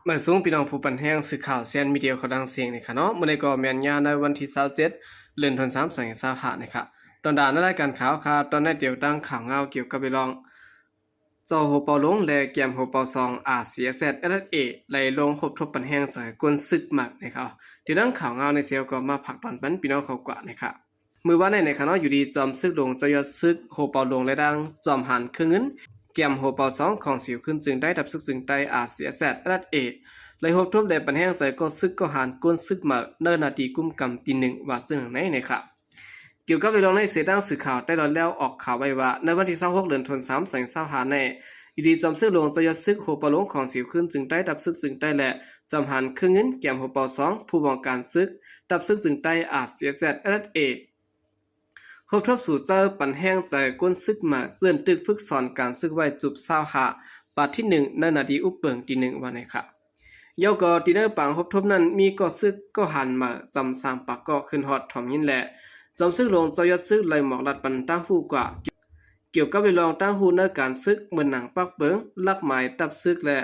ມາສູງພີ່ນ້ອງຜູ້ປັນແຮງ ສື່ຂ່າວແຊນມີເດຍເຂົ້າດັງສຽງນີ້ຄ່ະເນາະ. ມື້ນີ້ກໍແມ່ນຍາມໃນວັນທີຊາວເຈັດ ເດືອນທວນສາມ ສອງພັນຊາວຫ້ານີ້ຄ່ະ. ຕອນດານລາຍການຂ່າວຄ່ະ ຕອນໃນດຽວຕັ້ງຂ່າວງາວກ່ຽວກັບເລື່ອງ ເຈົ້າໂຮເປົາຫຼົງ ແລະ ແກມໂຮເປົາສອງ ອາ ຊີ ເອສ ແຊັດ ເອສ ເອສ ເອ ໄດ້ລົງຮົບທົບປັນແຮງໃຈກົ້ນສຶກໃໝ່ນີ້ຄ່ະ. ດຽວຕັ້ງຂ່າວງາວໃນເຊວກໍມາພາກຕອນປັນພີ່ນ້ອງເຂົ້າກວ່ານີ້ຄ່ະ. ມື້ວານນີ້ນະຄະເນາະ ຢູ່ດີຈອມຊຶກຫຼວງເຈົ້າຍອດຊຶກ ໂຮເປົາຫຼົງ ແລະ ດັ່ງ ຈອມຫານ ເຄືອງເງິນ ແກມໂຮເປົາສອງ ຂອງສຽວຂຶ້ນຈຶ່ງໄດ້ ທັບຊຶກຈຶ່ງໄຕ້ ອາ ຊີ ເອສ ແຊັດ ເອສ ເອສ ເອສ ເອ ໄດ້ຮົບທົບ ແລະ ປັນແຮງໃຈກໍຊຶກກໍຫານ ກົ້ນຊຶກໃໝ່ ໃນໜ້າທີ່ກຸມກຳທີໜຶ່ງ ວ່າເຊັ່ນນັ້ນນະຄະ. ກ່ຽວກັບເລື່ອງນີ້ເສຍ ດັ່ງສື່ຂ່າວໄຕ້ລອດແລ້ວອອກຂ່າວໄວ້ວ່າ ໃນວັນທີຊາວຫົກ ເດືອນທວນສາມ ສອງພັນຊາວຫ້ານີ້ ຢູ່ດີຈອມຊຶກຫຼວງເຈົ້າຍອດຊຶກ ໂຮເປົາຫຼົງ ຂອງສຽວຂຶ້ນຈຶ່ງໄດ້ ທັບຊຶກຈຶ່ງໄຕ້ ແລະ ຈອມຫານ ເຄືອງເງິນ ແກມໂຮເປົາສອງ ຜູ້ປ້ອງກັນຊຶກ ທັບຊຶກຈຶ່ງໄຕ້ ອາ ຊີ ເອສ ແຊັດ ເອສ ເອສ ເອ ຮົບທົບສູ້ເຈີ້າ ປັນແຮງໃຈກົ້ນຊຶກໃໝ່ ເຈື່ອນຕຶກຝຶກສອນການຊຶກໄວ້ ຈຸດຊາວຫ້າ ປາກທີໜຶ່ງ ໃນໜ້າທີ່ອຸບເປິງທີໜຶ່ງ ວ່ານີ້ຄ່ະ. ເຍົາກໍທີ່ໃນປາງຮົບທົບນັ້ນ ມີກໍຊຶກກໍຫານໃໝ່ ຈຳສາມປາກກໍຂຶ້ນຮອດທ້ອງຍິນ ແລະ ຈອມຊຶກຫຼວງເຈົ້າຍອດຊຶກໄດ້ມອກລັດປັນຕາງຮູ້ກວ່າ ກ່ຽວກັບເລື່ອງຕາງຮູ້ໃນການຊຶກ ເໝືອນໜັງປັກເປິງ ຫຼັກໝາຍທັບຊຶກ ແລະ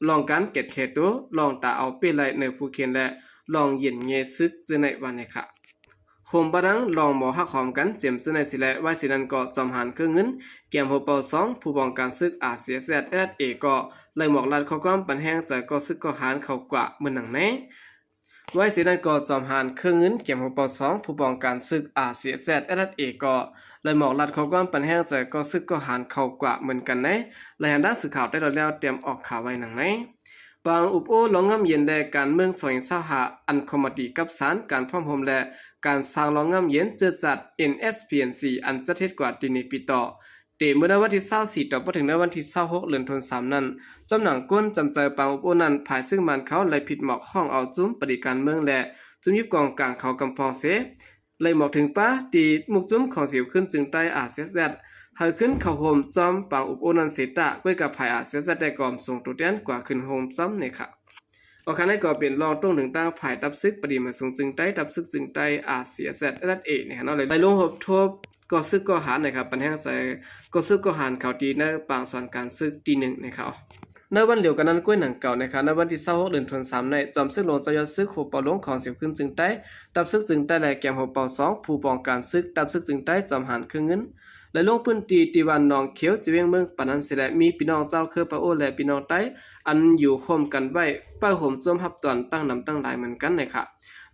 ລອງການແກດແຂໂຕ ລອງຕາເອົາເປ້ໄລ່ເໜີຜູ້ເຂນ ແລະ ລອງເຢັນເງຊຶກ ເຊັ່ນໃນວ່ານີ້ຄ່ະ. ໂຮມປະດັງລອງໝໍຮັກຫອມກັນ ເຈັມເຊັ່ນໃນສີແລະ ໄວ້ເສຍນັ້ນກໍຈອມຫານ ເຄືອງເງິນ ແກມໂຮເປົາສອງ ຜູ້ປ້ອງກັນຊຶກ ອາ ຊີ ເອສ ແຊັດ ເອສ ເອສ ເອ ກໍໄດ້ມອກລັດຂໍ້ຄວາມປັນແຮງໃຈກໍຊຶກກໍຫານເຂົ້າກວ່າເໝືອນໜັງໃນ ໄວ້ເສຍນັ້ນກໍຈອມຫານ ເຄືອງເງິນ ແກມໂຮເປົາສອງ ຜູ້ປ້ອງກັນຊຶກ ອາ ຊີ ເອສ ແຊັດ ເອສ ເອສ ເອ ກໍໄດ້ມອກລັດຂໍ້ຄວາມປັນແຮງໃຈກໍຊຶກກໍຫານເຂົ້າກວ່າເໝືອນກັນໃນ ລາຍງານດັ່ງສື່ຂ່າວໄຕ້ລອດແລ້ວຕຽມອອກຂ່າວໄວ້ໜັງໃນ. ປາງອຸບໂອ້ລອງງາມເຢັນ ແລະ ການເມືອງ ສອງພັນຊາວຫ້າ ອັນຄອມມະຕິກັບສານການພ້ອມໂຮມ ແລະ ການສ້າງລອງງາມເຢັນເຈີດຈັດ ເອັນ ເອສ ພີ ເອັນ ຊີ ອັນຈັດເຮັດກວ່າທີ່ເນປິໂຕ ແຕ່ເມື່ອໃນວັນທີຊາວສີ່ ຕໍ່ມາເຖິງໃນວັນທີຊາວຫົກ ເດືອນທວນສາມນັ້ນ ຈອມໜັງກົ້ນຈຳໃຈປາງອົບໂອ້ນັ້ນ ຝ່າຍຊຶກມານເຂົາໄດ້ຜິດໝອກຮ້ອງເອົາຈຸ້ມປະດິການເມືອງ ແລະ ຈຸ້ມຫຍິບກອງກາງເຂົາກຳພອງເສ ໄດ້ໝອກເຖິງປາທີ່ໝູ່ຈຸ້ມຂອງສຽວຂຶ້ນຈຶ່ງໄຕ້ ອາ ຊີ ເອສ ເອສ ເອສ ເອສ ເອີ ໃຫ້ຂຶ້ນເຂົ້າໂຮມຈອມປາງອົບໂອ້ນັ້ນເສຕະ ກ້ວຍກັບຝ່າຍ ອາ ຊີ ເອສ ເອສ ເອສ ເອ ແຕ່ກໍບໍ່ສົ່ງໂຕແທນກວ່າຂຶ້ນໂຮມຈຳນີ້ຄ່ະ. ອອກຄາວໃນກໍເປັນລອງໂຕ້ງໜຶ່ງຕາງຝ່າຍທັບຊຶກປະດິມາສູງຈຶ່ງໄຕ້ ທັບຊຶກຈຶ່ງໄຕ້ ອາ ຊີ ເອສ ແຊັດ ເອສ ເອສ ເອ ນີ້ເນາະ ໄດ້ລົງຮົບທົບກໍຊຶກກໍຫານນະຄະ ປັນແຮງໃຈກໍຊຶກກໍຫານເຂົ້າທີ່ໃນປາງສອນການຊຶກທີໜຶ່ງນະຄະ. ໃນວັນດຽວກັນນັ້ນກ້ວຍໜັງເກົ່ານະຄະ ໃນວັນທີຊາວຫົກ ເດືອນທວນສາມໃນ ຈອມຊຶກຫຼວງເຈົ້າຍອດຊຶກ ໂຮເປົາຫຼົງ ຂອງສຽວຂຶ້ນຈຶ່ງໄຕ້ ທັບຊຶກຈຶ່ງໄຕ້ ແລະ ແກມໂຮເປົາສອງ ຜູ້ປ້ອງກັນຊຶກ ທັບຊຶກຈຶ່ງໄຕ້ ຈອມຫານ ເຄືອງເງິນ ໄດ້ລົງພື້ນທີ່ທີ່ບ້ານໜອງຂຽວ ເຈວຽງເມືອງປານນັ້ນເສ ແລະ ມີພີ່ນ້ອງເຈົ້າເຄີປາໂອ້ ແລະ ພີ່ນ້ອງໄຕ້ ອັນຢູ່ໂຮມກັນໄວ້ ໄປໂຮມໂຈມຮັບຕອນຕັ້ງນຳຕັ້ງຫຼາຍເໝືອນກັນນະຄະ.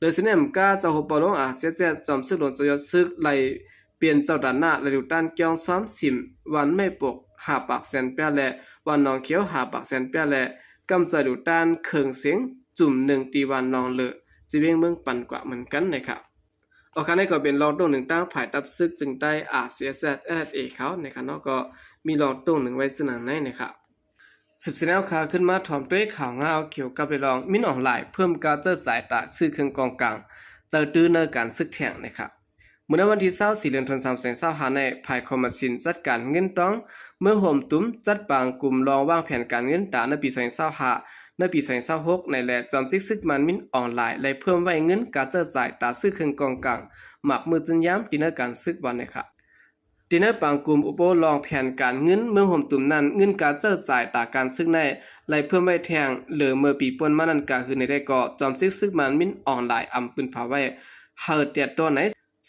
ເລີຍຊິແນມກາເຈົ້າໂຮເປົາຫຼົງ ອາ ຊີ ເອສ ແຊັດ ຈອມຊຶກຫຼວງເຈົ້າຍອດຊຶກ ໄດ້ປ່ຽນເຈົ້າຕາໜ້າ ແລະ ດູຕານກ່ອງຊ້ອມສິມ ວັນໄມ້ປົກ ຫ້າປາກແສນປາຍ ແລະ ວັນໜອງຂຽວ ຫ້າປາກແສນປາຍ ແລະ ກຳຈອຍດູຕານເຄິ່ງເສັງ ຈຸ້ມໜຶ່ງ ທີ່ວັນໜອງເລີ ເຈວຽງເມືອງປານກວ່າເໝືອນກັນນະຄະ. ອອກຄາວໃນກໍເປັນລອງໂຕ້ງໜຶ່ງຕາງຝ່າຍທັບຊຶກຈຶ່ງໄຕ້ ອາ ຊີ ເອສ ແຊັດ ເອສ ເອ ເອ ເຂົານະຄະເນາະ ກໍມີລອງໂຕ້ງໜຶ່ງໄວ້ເຊັ່ນນັ້ນໃນນະຄະ. ສືບສຽນແນວຂ່າວຂຶ້ນມາ ພ້ອມດ້ວຍຂ່າວງາວກ່ຽວກັບເລື່ອງ ມິນອອງລາຍ ເພີ່ມການໃຊ້ຈ່າຍຕາຊື້ເຄື່ອງກອງກາງ ໃຈຕື້ໃນການຊຶກແທງນະຄະ. ເມື່ອໃນວັນທີຊາວສີ່ ເດືອນທວນສາມ ສອງພັນຊາວຫ້າໃນ ຝ່າຍຄອມມະຊິນຈັດການເງິນຕ້ອງ ເມືອງໂຮມຕຸມ ຈັດປາງກຸ່ມລອງວາງແຜນການເງິນຕາໃນປີສອງພັນຊາວຫ້າ ໃນປີສອງພັນຊາວຫົກໃນ ແລະ ຈອມຈິກຊຶກມານມິນອອງລາຍ ໄດ້ເພີ່ມໄວ້ເງິນການໃຊ້ຈ່າຍຕາຊື້ເຄື່ອງກອງກາງ ໝາກມື້ຈືນຍາມ ທີ່ໃນການຊຶກວ່ານະຄະ. ທີ່ໃນປາງກຸ່ມອຸບໂອ້ລອງແຜນການເງິນເມືອງໂຮມຕຸມນັ້ນ ເງິນການໃຊ້ຈ່າຍຕາການຊຶກໃນໄດ້ເພີ່ມໄວ້ແທງ ເຫຼືອເມື່ອປີປ່ອນມານັ້ນກະຄືໃນໃດກໍ ຈອມຈິກຊຶກມານມິນອອງລາຍອຳປືນພາໄວ້ ໃຫ້ແຕດຕໍ່ໃນ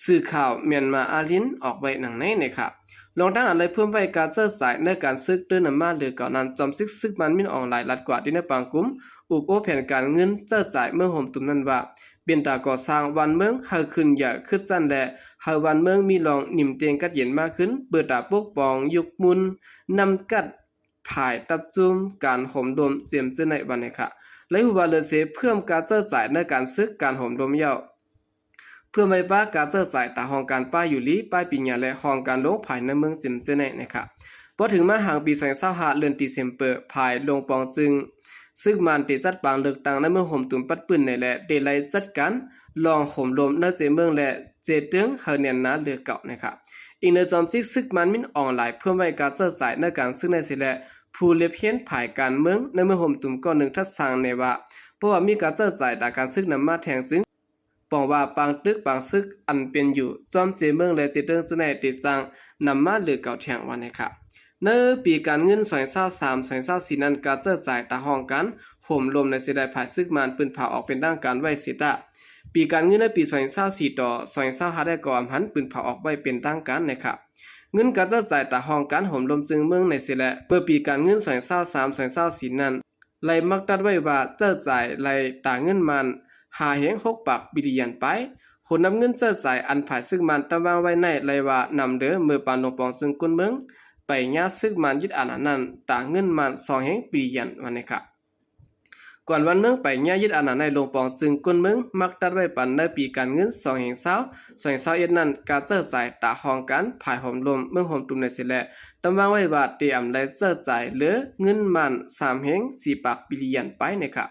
ສື່ຂ່າວມຽນມາອາລິນອອກໄວ້ດັ່ງໃນນະຄະ. ລອງທັງອັນໄດ້ເພີ່ມໄວ້ການໃຊ້ຈ່າຍໃນການຊຶກຕື່ມນຳມາເຫຼືອເກົ່ານັ້ນ ຈອມຈິກຊຶກມານມິນອອງລາຍລັດກວ່າທີ່ໃນປາງກຸ່ມອຸບໂອ້ແຜນການເງິນໃຊ້ຈ່າຍເມືອງໂຮມຕຸມນັ້ນວ່າ ເປັນຕາກໍ່ສ້າງບ້ານເມືອງໃຫ້ຂຶ້ນໃຫຍ່ຂຶ້ນຊັ້ນ ແລະ ໃຫ້ບ້ານເມືອງມີລອງໜິ່ມເຕ່ງກັດເຢັນມາຂຶ້ນ ເພື່ອຕາປົກປ້ອງຍຸກໝຸ່ນນຳກັດ ພາຍຕັບຈຸ້ມການໂຮມລົມເຈັມເຈີໃນວັນນີ້ຄ່ະ ແລະ ຮູ້ວ່າເລີເຊເພີ່ມການໃຊ້ຈ່າຍໃນການຊຶກການໂຮມລົມເຍົາ ເພື່ອໄວ້ປະການໃຊ້ຈ່າຍຕາຫ້ອງການປ້າຍຢູ່ລີ ປ້າຍປີຍາ ແລະ ຫ້ອງການຫຼວງພາຍໃນເມືອງເຈັມເຈີໃນນະຄະ. ພໍເຖິງມາຫາງປີສອງພັນຊາວຫ້າ ເດືອນດີເຊັມເປີ ພາຍລົງປອງຈຶ່ງ ຊຶກມານໄດ້ຈັດປາງເລືອກຕັ້ງໃນເມືອງໂຮມຕຸມປັດປືນໃນ ແລະ ໄດ້ໄລ່ຈັດການລອງໂຮມລົມໃນເຈເມືອງ ແລະ ເຈເຕີງໃຫ້ແໜ້ນໜາເຫຼືອເກົ່ານະຄະ. ອີງໃນຈອມຈິກຊຶກມານມິນອອງລາຍເພີ່ມໄວ້ການໃຊ້ຈ່າຍໃນການຊຶກໃນເສ ແລະ ຜູ້ເລັບຮຽນພາຍການເມືອງໃນເມືອງໂຮມຕຸມກໍໜຶ່ງທັດສ້າງແນວ່າ ເພາະວ່າມີການໃຊ້ຈ່າຍຕາການຊຶກນຳມາແທງຈຶ່ງ ປອງວ່າປາງຕຶກປາງຊຶກອັນເປັນຢູ່ຈອມເຈເມືອງ ແລະ ເຈເຕີງຊຶກໃນເຕຈັ່ງນຳມາເຫຼືອເກົ່າແທງວ່ານະຄະ. ໃນປີການເງິນ ສອງພັນຊາວສາມ ສອງພັນຊາວສີ່ນັ້ນ ການໃຊ້ຈ່າຍຕາຫ້ອງການໂຫມລົມໃນເສຍແລ້ວ ຝ່າຍຊຶກມານປືນເຜົາອອກເປັນທາງການໄວ້ເສຍຕາ. ປີການເງິນໃນປີ ສອງພັນຊາວສີ່ ຕໍ່ ສອງພັນຊາວຫ້າ ໄດ້ກໍອຳຫັນປືນເຜົາອອກໄວ້ເປັນທາງການນະຄະ. ເງິນການໃຊ້ຈ່າຍຕາຫ້ອງການໂຫມລົມເຊິ່ງເມືອງໃນເສຍແລ້ວ ເມື່ອປີການເງິນ ສອງພັນຊາວສາມ ສອງພັນຊາວສີ່ນັ້ນ ໄດ້ມັກຕັດໄວ້ວ່າໃຊ້ຈ່າຍໄລ່ຕາເງິນມານ ຫ້າເຮັງຫົກປາກບິລລຽນປາຍ. ໂຄນນັບເງິນໃຊ້ຈ່າຍອັນຝ່າຍຊຶກມານຕຳວາງໄວ້ໃນໄລ່ວ່ານຳເດີເມື່ອປານຫຼົງປອງເຊິ່ງກົ້ນເມືອງ ໄປຍາຊຶກມານຍຶດອານານັ້ນ ຕາເງິນມານ ສອງເຮັງບິລລຽນ ວ່າແນ່ຄະ. ກ່ອນວັນເມືອງໄປຍາຍຶດອານາໃນ ຫຼົງປອງເຊິ່ງກົ້ນເມືອງມັກຕັດໄວ້ປັນໃນປີການເງິນ ສອງພັນຊາວ ສອງພັນຊາວເອັດນັ້ນ ການໃຊ້ຈ່າຍຕາຫ້ອງການຝ່າຍໂຮມລົມເມືອງໂຮມຕຸ້ມໃນເສຍແລ້ວ ຕຳວາງໄວ້ວ່າເຕອຳໄດ້ໃຊ້ຈ່າຍເຫຼືອເງິນມານ ສາມເຮັງສີ່ປາກບິລລຽນປາຍນະຄະ.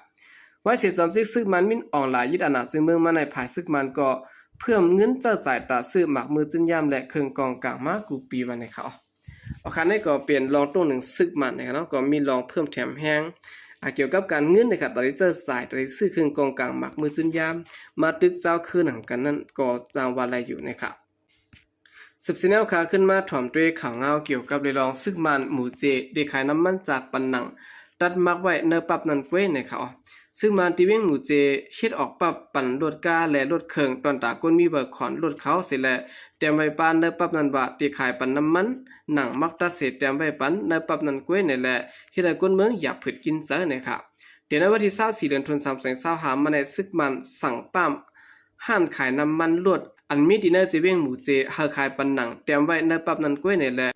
ໄວ້ເສຍຈອມຊິກຊຶກມານມິນອອງລາຍຍຶດອານາເຊິ່ງເມືອງມາໃນ ຝ່າຍຊຶກມານກໍເພີ່ມເງິນໃຊ້ຈ່າຍຕາຊື້ໝາກມືຈື້ນຢາມ ແລະ ເຄື່ອງກອງກາງມາກູປີ ວ່າແນ່ຄະ. ອໍ ຄັນນີ້ກໍເປັນລອງຕົວໜຶ່ງຊຶກມານນະຄະເນາະ ກໍມີລອງເພີ່ມແຖມແຮງ ອາ ກ່ຽວກັບການເງິນນະຄະ ຕາທີ່ໃຊ້ຈ່າຍ ຕາທີ່ຊື້ເຄື່ອງກອງກາງໝາກມືຈື້ນຢາມ ມາຕຶກເຈົ້າຄືນນຳກັນນັ້ນກໍຈັ່ງວ່າໄດ້ຢູ່ນະຄະ. ສືບເສຍແນວຄະ ຂຶ້ນມາຖອມດ້ວຍຂ່າວງາວກ່ຽວກັບເລື່ອງລອງຊຶກມານໝູເຈ ໄດ້ຂາຍນ້ຳມັນຈາກປັນໜັງ ຕັດໝາກໄວ້ໃນປັບນັ້ນກ້ວຍນະຄະ. ຊຶກມານທີ່ວຽງໝູເຈ ເຮັດອອກປັບປັນລົດກ້າ ແລະ ລົດເຄື່ອງ ຕອນຕາກົ້ນມີເບີຂອນລົດເຂົາເສຍແລ້ວ ແຕ້ມໄວ້ປ້າຍໃນປັບນັ້ນວ່າ ທີ່ຂາຍປັນນ້ຳມັນໜັງໝາກຕັດເສຍ ແຕ້ມໄວ້ປັນໃນປັບນັ້ນກ້ວຍນີ້ແຫຼະ ເຮັດໃຫ້ກົ້ນເມືອງຢາກຜືດກິນໃຈນະຄະ. ແຕ່ໃນວັນທີຊາວສີ່ ເດືອນທັນວາ ສອງພັນຊາວຫ້າ ມາໃນ ຊຶກມານສັ່ງປ້າມຮ້ານຂາຍນ້ຳມັນລົດ ອັນມີທີ່ໃນເຈວຽງໝູເຈ ໃຫ້ຂາຍປັນໜັງ ແຕ້ມໄວ້ໃນປັບນັ້ນກ້ວຍນີ້ແຫຼະ.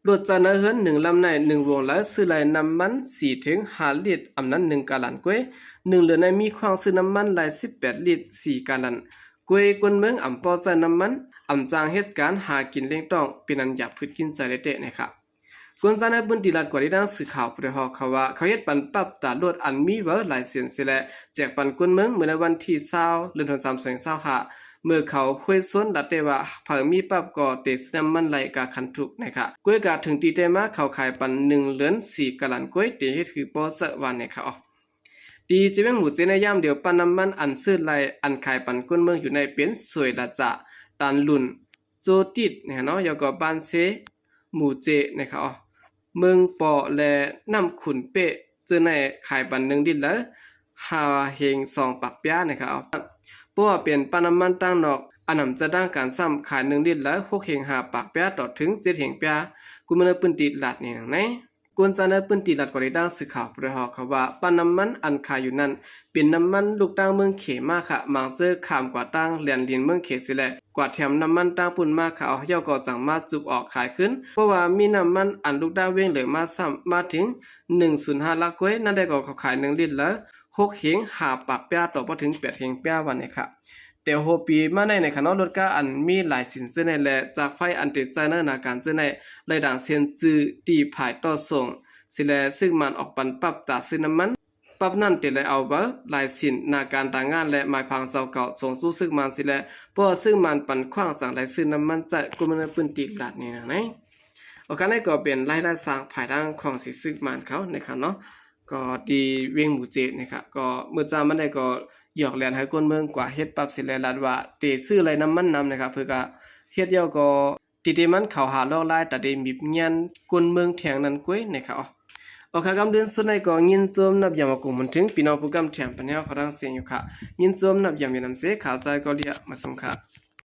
ລົດຈາກໃນເຮືອນໜຶ່ງລຳໃນ ໜຶ່ງວົງລາວ ຊື້ໄດ້ນ້ຳມັນສີ່ເຖິງຫ້າລິດ ອຳນັ້ນໜຶ່ງກາລັນກ້ວຍ. ໜຶ່ງເດືອນໃນມີຂວ້າງຊື້ນ້ຳມັນໄດ້ສິບແປດລິດ ສີ່ກາລັນ. ກ້ວຍ ກົ້ນເມືອງອຳບໍ່ໃຊ້ນ້ຳມັນ ອຳຈ້າງເຮັດການຫາກິນລ້ຽງທ້ອງ ເປັນອັນຢາກຜືດກິນໃຈແທ້ໆນະຄະ. ຄົນໃຊ້ໃນພື້ນທີ່ລາດກວາງ ທີ່ດັ່ງສື່ຂ່າວຜູ້ໄດ້ຮອບຂ່າວວ່າ ເຂົາເຮັດປັນປັບຕາລົດອັນມີເບີລາຍເຊັນເສຍແລ້ວ ແຈກປັນກົ້ນເມືອງ ເມື່ອໃນວັນທີຊາວ ເດືອນທັນວາ ສອງພັນຊາວຫ້າ ເມື່ອເຂົາຫ້ວຍຊົນລະແຕ່ວ່າ ໃຜມີປັບກໍເຕຊື້ນ້ຳມັນໄລ່ກາຄັນທຸກນະຄະ. ກ້ວຍກະເຖິງທີ່ແຕ່ມາ ເຂົາຂາຍປັນໜຶ່ງເດືອນສີ່ກາລັນກ້ວຍ ເຕເຮັດຄືບໍ່ໃຊ້ວ່າແນ່ຄະ. ທີ່ເຈວຽງໝູເຈໃນຍາມດຽວ ປ້າຍນ້ຳມັນອັນຊື້ໄລ່ ອັນຂາຍປັນກົ້ນເມືອງຢູ່ໃນເປັນ ສວຍລາຈາ ຕານລຸນ ໂຈຕິດນະຄະເນາະ ແລ້ວກໍບ້ານເຊ ໝູເຈນະຄະ ເມືອງປໍ ແລະ ນ້ຳຂຸນເປະ ເຈີໃນຂາຍປັນໜຶ່ງລິດລະ ຫ້າເຮັງສອງປາກປຽນະຄະ. ເພາະວ່າເປັນປ້າຍນ້ຳມັນຕ່າງນອກ ອັນນຳຈາກທາງການຊ້ຳຂາຍໜຶ່ງລິດລະ ຫົກເຮັງຫ້າປາກປຽນ ຕໍ່ເຖິງເຈັດເຮັງປຽນ ກຸມໃນພື້ນທີ່ລາດນີ້ນະ. ຄົນໃຊ້ໃນພື້ນທີ່ລາດກວາງ ທີ່ດັ່ງສື່ຂ່າວຜູ້ໄດ້ຮອບຂ່າວວ່າ ປ້າຍນ້ຳມັນອັນຂາຍຢູ່ນັ້ນ ເປັນນ້ຳມັນລູກຕ່າງເມືອງເຂມາຄະ ບາງເທື່ອຂ້າມກວ່າຕ່າງແດນດິນເມືອງເຂເສຍແລ້ວ ກວາດແຖມນ້ຳມັນຕ່າງປຸ້ນມາຂາຍ ແລ້ວກໍຈັ່ງມາຈູບອອກຂາຍຄືນ ເພາະວ່າມີນ້ຳມັນອັນລູກຕ່າງວຽງເຫຼືອມາຊ້ຳ ມາເຖິງໜຶ່ງສູນຫ້າຫຼັກກ້ວຍ ນັ້ນໄດ້ກໍເຂົາຂາຍໜຶ່ງລິດລະ ຫົກເຮັງຫ້າປາກປຽນ ຕໍ່ບໍ່ເຖິງແປດເຮັງປຽນວ່າແນ່ຄະ. ແຕ່ຫົວປີມາໃນນະຄະເນາະ ລົດກ້າອັນມີລາຍເຊັນເຈີໃນ ແລະ ຈາກໄຟອັນເຕໃຊ້ໃນນາການເຈີໃນ ລາຍດັງເຊັນຈື່ທີ່ຜາຍຕໍ່ສົ່ງ ເສຍແລ້ວ ຊຶກມານອອກປັນປັບຕາຊື້ນ້ຳມັນ ປັບນັ້ນເຕໄດ້ເອົາເບີລາຍເຊັນນາການຕາງງານ ແລະ ໝາຍຜັງເຈົ້າເກົ່າສົ່ງສູ່ຊຶກມານເສຍແລ້ວ ເພາະວ່າຊຶກມານປັນຂວ້າງຈັ່ງໄດ້ຊື້ນ້ຳມັນໃຊ້ ກຸມໃນພື້ນທີ່ລາດນີ້ນະ. ໂອເຄ ນັ້ນກໍເປັນລາຍລາຍສາງພາຍທາງຂອງສີຊຶກມານເຂົານະຄະເນາະ ກໍທີ່ວຽງໝູເຈນະຄະ ກໍມື້ຈາມມາໄດ້ກໍຫຍອກແລ່ນໃຫ້ກົ້ນເມືອງກວ່າເຮັດປັບເສຍແລ້ວ ລາດວ່າເຕຊື້ໄລ່ນ້ຳມັນນຳນະຄະ ເພື່ອກະເຮັດແລ້ວກໍ ຕິດຕິມັນເຂົ້າຫາລອກລາຍ ຕາເດມີບງຽນກົ້ນເມືອງແທງນັ້ນກ້ວຍນະຄະ. ໂອເຄ ກຳເດືອນສຸດໃນກໍຍິນຊົມນັບຢາມມາກຸມເຖິງພີ່ນ້ອງຜູ້ກຳແຖມປັນຍາເຮົາທັງເສຍຢູ່ຄະ ຍິນຊົມນັບຢາມຢູ່ນຳເສ ຂາວໃຈກໍເລຍມາສົ່ງຄະ.